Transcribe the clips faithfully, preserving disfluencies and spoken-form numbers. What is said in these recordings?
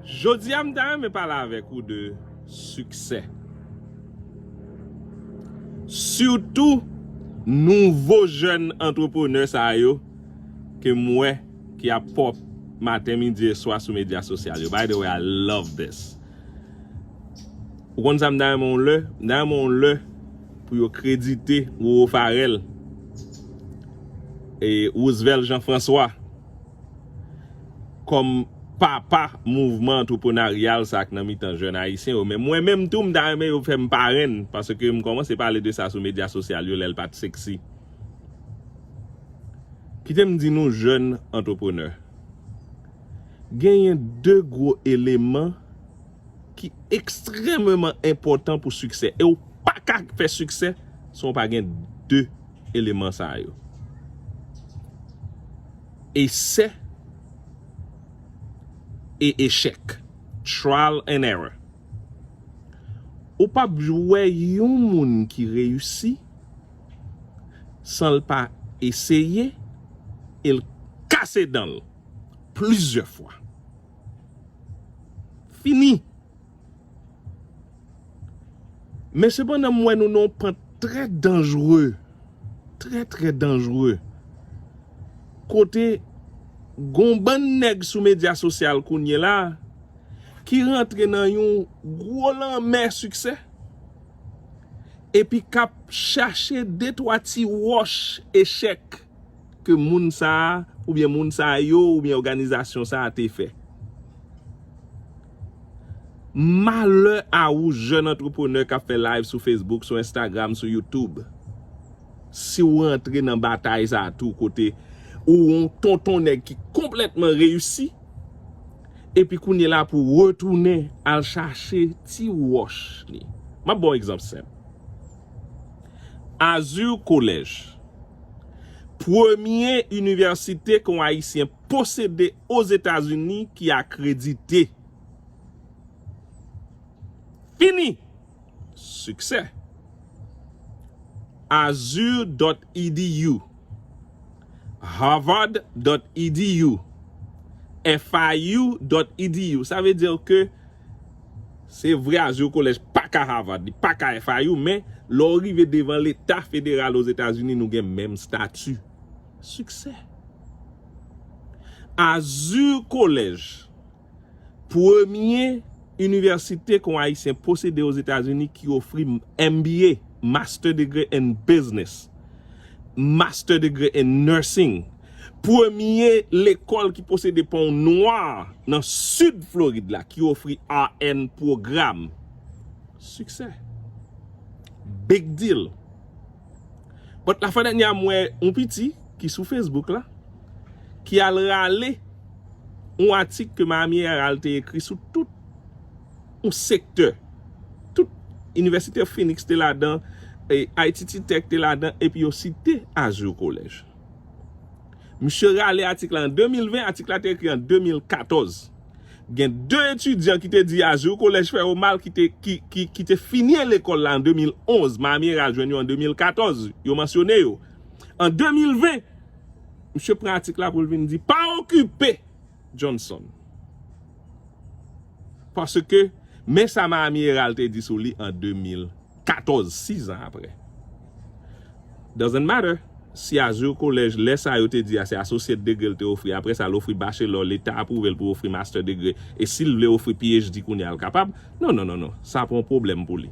Jodi a, m ta renmen pale avèk ou de siksè. Sitou nouvo jèn antreprenè sa yo ke m wè ki ap pòp maten, midi e swa sou medya sosyal yo. By the way, I love this. Ou konn sa m ta renmen w lè? M ta renmen w lè pou yo kredite Roro Farel e Roosevelt Jean François kòm papa mouvman antreprenaryal sa k nan mitan jèn ayisyen yo. Men mwen menm tou, m ta renmen yo fè m parenn, paske m kòmanse pale de sa sou medya sosyal yo lè l pa t seksi. Kite m di nou, jèn antreprenè, genyen de gwo eleman ki ekstrèmeman enpòtan pou siksè. E w pa ka fè siksè san w pa gen de eleman sa yo. Esè e echèk. Trial and error. Ou p ap wè yon moun ki reyisi san l pa eseye e l kase dan l plizyè fwa. Fini. Men sepandan, m wè nou nan yon pant trè danjre, trè, trè danjre. Kote gon bann nèg sou medya sosyal kounye la ki rantre nan yon gwo lanmè siksè, epi k ap chache de twa ti wòch echèk ke moun sa a, oubyen moun sa yo, oubyen òganizasyon sa a te fè. Malè a ou, jèn antreprenè k ap fè live sou Facebook, sou Instagram, sou YouTube. Si w rantre nan batay sa a tou, kote ou yon tonton nèg ki konplètman reyisi, epi kounye la pou w retounen al chache ti wòch li. M ap ba w egzanp senp. Azur College, premye inivèsite ke yon Ayisyen posede Ozetazini ki akredite. Fini! Siksè. Azur dot edu, Harvard dot edu, F I U dot edu. Sa vle di ke se vre, Azur College pa ka Harvard, li pa ka F I U, men lè w rive devan Leta federal Ozetazini, nou gen menm stati. Siksè. Azur College, premye inivèsite ke yon Ayisyen posede Ozetazini ki ofri M B A, Master Degree in Business, Master Degree in Nursing. Premye lekòl ki posede pa yon nwa nan sid Florid la ki ofri R N pwogram. Siksè. Big deal. But lafwa dènyè a, m wè yon piti ki sou Facebook la, ki al rale yon atik ke Miami Herald te ekri sou tout yon sektè. Tout Inivèsite Phoenix te ladan, e, I T T Tech te ladan, epi yo site Azur College. Misye rale atik la an de mil ven, atik la te ekri an de mil katòz. Gen de etidyan ki te di Azur College fè yo mal, ki te, ki, ki, ki te fini lekòl la an de mil onz. Miami Herald jwenn yo an de mil katòz. Yo mansyone yo. An de mil ven, misye pran atik la pou l vin di, pa okipe Johnson. Paske, men sa Miami Herald te di sou li an de mil katòz, sis an apre. Doesn't matter. Si Azur College, lè sa yo te di a, se associate degree l te ofri, apre sa l ofri bachelor, Leta apwouve l pou ofri master degree, e si l vle ofri P H D kounye a, l kapab. Non, non, non, non. Sa pa yon pwoblèm pou li.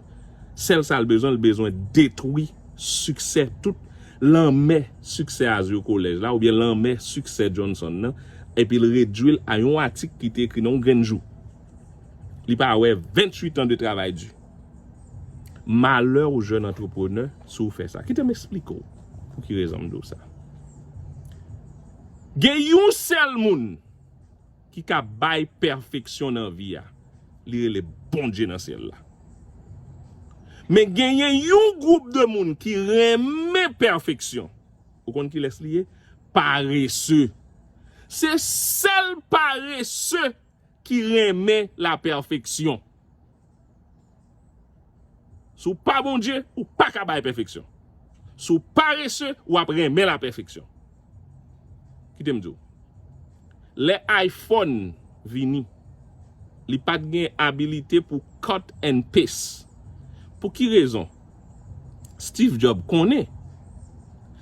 Sèl sa l bezwen, l bezwen detwi siksè, tout lanmè siksè Azur College la, oubyen lanmè siksè Johnson nan, epi l redwi l a yon atik ki te ekri nan yon grenn jou. Li pa wè venntuit an de travay di. Malè ou, jèn antreprenè, si w fè sa. Kite m eksplike w pou ki rezon m di w sa. Gen yon sèl moun ki ka bay pèfeksyon nan vi a. Li rele Bondye nan syèl la. Men genyen yon gwoup de moun ki renmen pèfeksyon. Ou konn kilès li ye? Parese. Se sèl parese ki renmen lapèfeksyon. Si w pa Bondye, ou pa ka bay pèfeksyon. Si w parese, w ap renmen lapèfeksyon. Kite m di w. Lè iPhone vini, Li pa t gen abilite pou cut and paste. Pou ki rezon? Steve Jobs konnen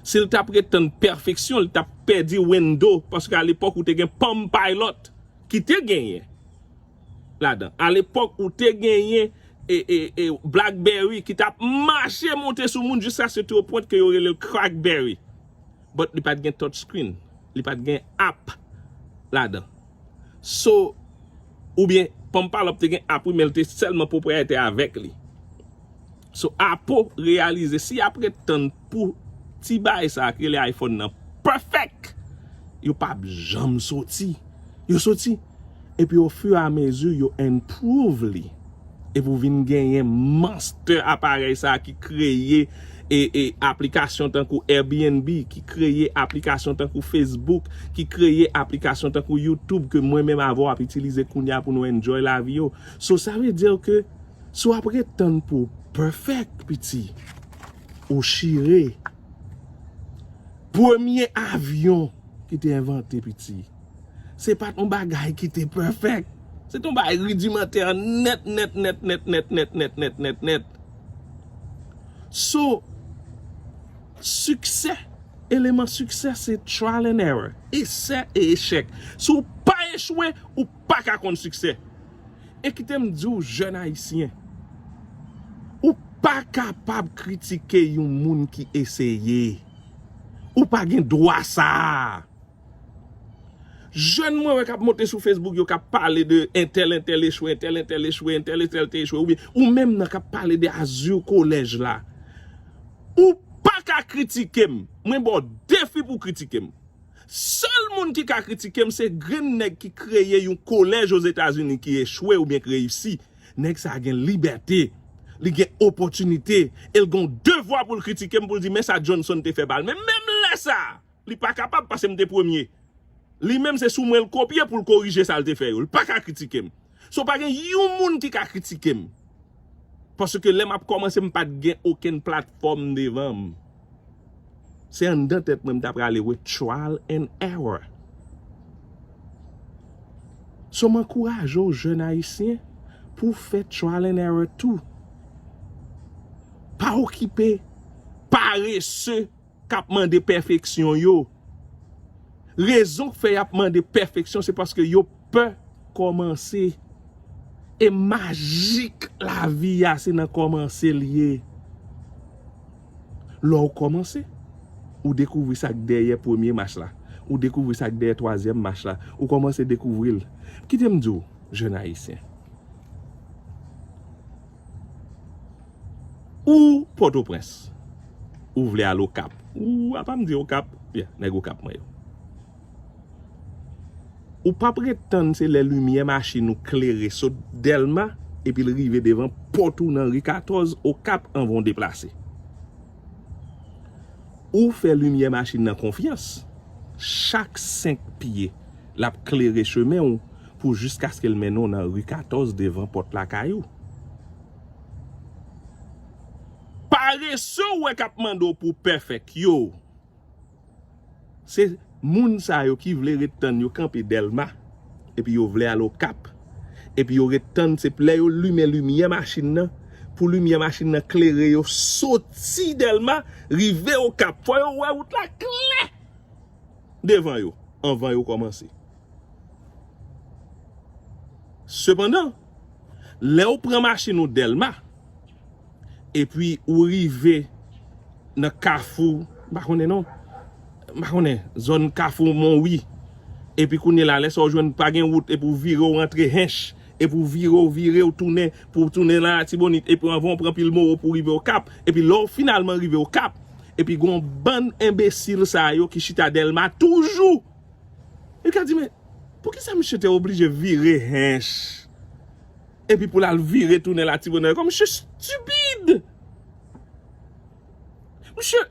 si l t ap ret tann pèfeksyon, li t ap pèdi Windows, paske alepòk ou te gen Palm Pilot ki te genyen ladan. Alepòk ou te genyen e, e, e, BlackBerry ki t ap mache monte sou moun jiskaske te o pwen ke yo rele l crackberry. But li pa t gen touch screen. Li pa t gen app ladan. So, oubyen, Palm Pilot te gen app wi, men l te sèlman pwopriyetè avèk li. So, Apple reyalize si y ap ret tann pou ti bagay sa a ki rele iPhone nan perfect, yo p ap janm soti. Yo soti. Epi, ofiramezi, yo improve li. Epi, w vin genyen monster aparèy sa a ki kreye e, e aplikasyon tankou Airbnb, ki kreye aplikasyon tankou Facebook, ki kreye aplikasyon tankou YouTube, ke mwen menm avè w ap itilize kounye a pou nou enjoy lavi yo. So, sa vle di ke si w ap ret tann pou w perfect, piti, ou chire. Premye avyon ki te envante, piti, se pa t yon bagay ki te perfect. Se t yon bagay ridimantè nèt, nèt, nèt, nèt, nèt, nèt, nèt, nèt, nèt, nèt. So, siksè, eleman siksè, se trial and error. Esè e echèk. Si w pa echwe, ou pa ka konn siksè. E kite m di w, jèn ayisyen, ou pa kapab kritike yon moun ki eseye. Ou pa gen dwa sa a. Jèn mwen wè k ap monte sou Facebook yo, k ap pale de entèl, entèl echwe, entèl, entèl echwe, entèl, entèl te echwe, oubyen ou menm nan k ap pale de Azur Kolèj la. Ou pa ka kritike m. Mwen ba w defi pou w kritike m. Sèl moun ki ka kritike m, se grenn nèg ki kreye yon kolèj Ozetazini ki echwe oubyen k reyisi. Nèg sa a gen libète, li gen opòtinite, e l gen yon devwa pou l kritike m, pou l di, men sa Johnson te fè ba l. Men menm lè sa a, li pa kapab, paske m te premye. Li menm, se sou mwen l kopye pou l korije sa l te fè yo. Li pa ka kritike m. So, pa gen yon moun ki ka kritike m. Paske lè m ap kòmanse, m pa t gen okenn platfòm devan m. Se anndan tèt mwen m ta prale with trial and error. So, m ankouraje w, jèn ayisyen, pou w fè trial and error tou. Pa okipe parese k ap mande pèfeksyon yo. Rezon k fè y ap mande pèfeksyon, se paske yo pè kòmanse. E majik lavi a, se nan kòmanse l ye. Lè w kòmanse, ou dekouvri sa k dèyè premye mach la. Ou dekouvri sa k dèyè twazyèm mach la. Ou kòmanse dekouvri l. Kite m di w, jèn ayisyen. Ou Pòtoprens, ou vle al Okap. Ou apa m di Okap? Yeah, nèg Okap mwen yo. Ou p ap ret tann se lè limyè machin ou klere sot Dèlma epi l rive devan pòt ou nan ri katòz Okap anvan w deplase. Ou fè limyè machin nan konfyans. Chak senk pye, l ap klere chemen w pou jiskaske l mennen w nan ri katòz devan pòt lakay ou. Parese w wè k ap mande w pou pèfèk yo. Se moun sa yo ki vle ret tann yo kanpe Dèlma, epi yo vle al Okap. Epi yo ret tann, se lè yo limen limyè machin nan, pou limyè machin nan klere yo soti Dèlma, rive Okap. Fò yo wè wout la klè devan yo, anvan yo kòmanse. Sepandan, lè w pran machin ou Dèlma, epi ou rive nan kafou, m pa konnen non, m pa konnen, zòn kafou Monwi, epi kounye la, lè sa w jwenn pa gen wout, epi w vire, w rantre Hench, epi w vire, w vire, w tounen, pou w tounen nan Latibonit, epi anvan w pran Pil Moro pou w rive Okap, epi lè w finalman rive Okap, epi gen yon bann enbesil sa yo ki chita Dèlma toujou. Yo ka di, men, poukisa misye te oblije vire Hench? Epi pou l al vire tounen Latibonit ankò, misye stipid! Misye,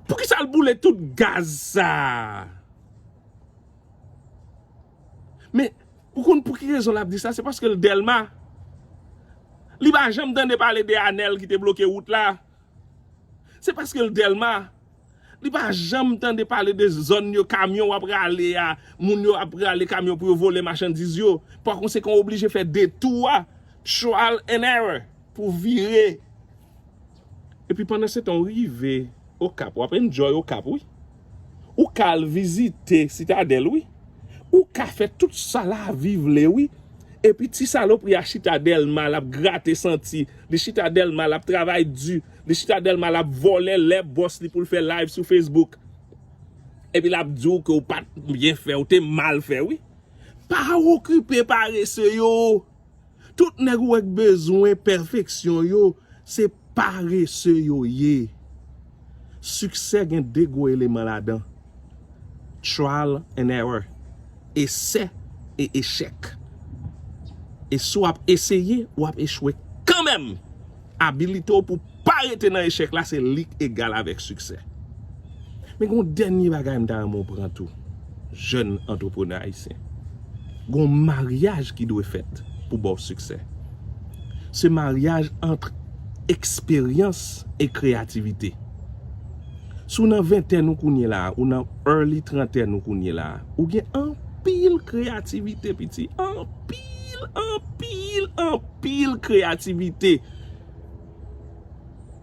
poukisa l boule tout gaz sa a? Men, ou konn pou ki rezon l ap di sa? Se paske l Dèlma. Li pa janm tande pale de Anèl ki te bloke wout la. Se paske l Dèlma. Li pa janm tande pale de zòn yo, kamyon w ap rale a, moun yo ap rale kamyon pou yo vole machandiz yo. Pa konsekan, w oblije fè detou a, trial and error, pou w vire. Epi pandan se tan, w rive Okap, w ap enjoy Okap, wi. Ou ka al vizite Sitadèl, wi. Ou ka fè tout sa lavi vle, wi. Epi ti salopri a chita Dèlma, l ap grate santi. Li chita Dèlma, l ap travay di. Li chita Dèlma, l ap vòlè lè bòs li pou l fè live sou Facebook. Epi l ap di w ke w pa t byen fè, w te mal fè, wi. Pa okipe parese yo. Tout nèg ou wè k bezwen pèfeksyon yo, se parese yo ye. Siksè gen de gwo eleman ladan. Trial and error. Esè e echèk. E si w ap eseye, w ap echwe kanmenm. Abilite w pou pa rete nan echèk la, se li k egal avèk siksè. Men gen yon dènye bagay m ta renmen w pran tou, jèn antreprenè ayisyen. Gen yon maryaj ki dwe fèt pou ba w siksè. Se maryaj ant eksperyans e kreyativite. Si w nan ventèn ou kounye la, ou nan early trantèn ou kounye la, ou gen anpil kreyativite, piti. Anpil, anpil, anpil kreyativite.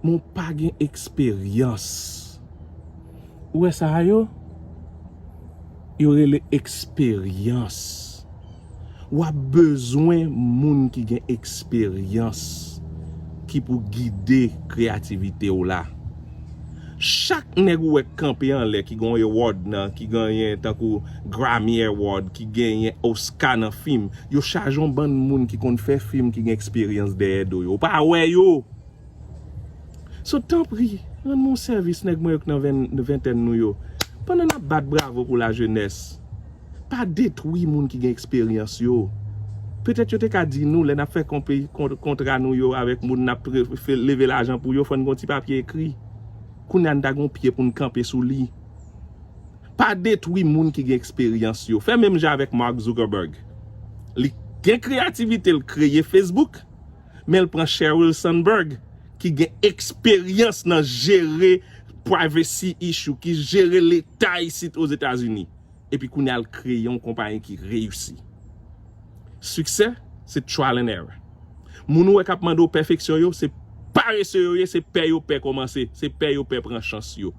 Men w pa gen eksperyans. Ou wè sa yo? Yo rele eksperyans. W ap bezwen moun ki gen eksperyans, ki pou gide kreyativite w la. Chak nèg ou wè k kanpe anlè, ki gen yon award nan, ki genyen tankou Grammy Award, ki genyen Oscar nan fim, yo chaje yon bann moun ki konn fè fim, ki gen eksperyans dèyè do yo. Ou pa wè yo. So, tanpri, rann mwen yon sèvis, nèg mwen yo k nan ven-, ventèn nou yo. Pandan n ap bat bravo pou lajenès, pa detwi moun ki gen eksperyans yo. Petèt yo te ka di nou, lè n ap fè konpe-, kont-, kontra nou yo avèk moun n ap pre-, fè leve lajan pou yo, fò n gen yon ti papye ekri. Kounye a n ta gen yon pye pou n kanpe sou li. Pa detwi moun ki gen eksperyans yo. Fè menm jan avèk Mark Zuckerberg. Li gen kreyativite, l kreye Facebook, men l pran Sheryl Sandberg, ki gen eksperyans nan jere privacy issue, ki jere leta isit Ozetazini. Epi kounye a l kreye yon konpayi ki reyisi. Siksè, se trial and error. Moun ou wè k ap mande w pèfeksyon yo, se parese yo ye, se pè yo pè kòmanse, se pè yo pè pran chans yo.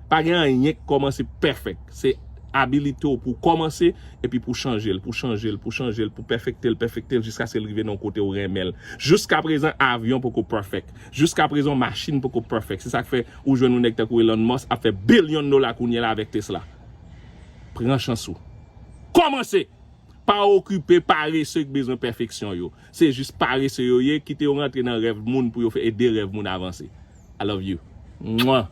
Pa gen anyen k kòmanse pèfèk. Se abilite w pou w kòmanse, epi pou w chanje l, pou w chanje l, pou w chanje l, pou w pèfekte l, pèfekte l, jiskaske l rive nan yon kote w renmen l. Jiskaprezan, avyon poko pèfèk. Jiskaprezan, machin poko pèfèk. Se sa k fè ou jwenn yon nèg tankou Elon Musk ap fè bilyon dola kounye la avèk Tesla. Pran chans ou. Kòmanse! Pa okipe parese k bezwen pèfeksyon yo. Se jis parese yo ye, kite yo rantre nan rèv moun pou yo fè ede rèv moun avanse. I love you. Mwa.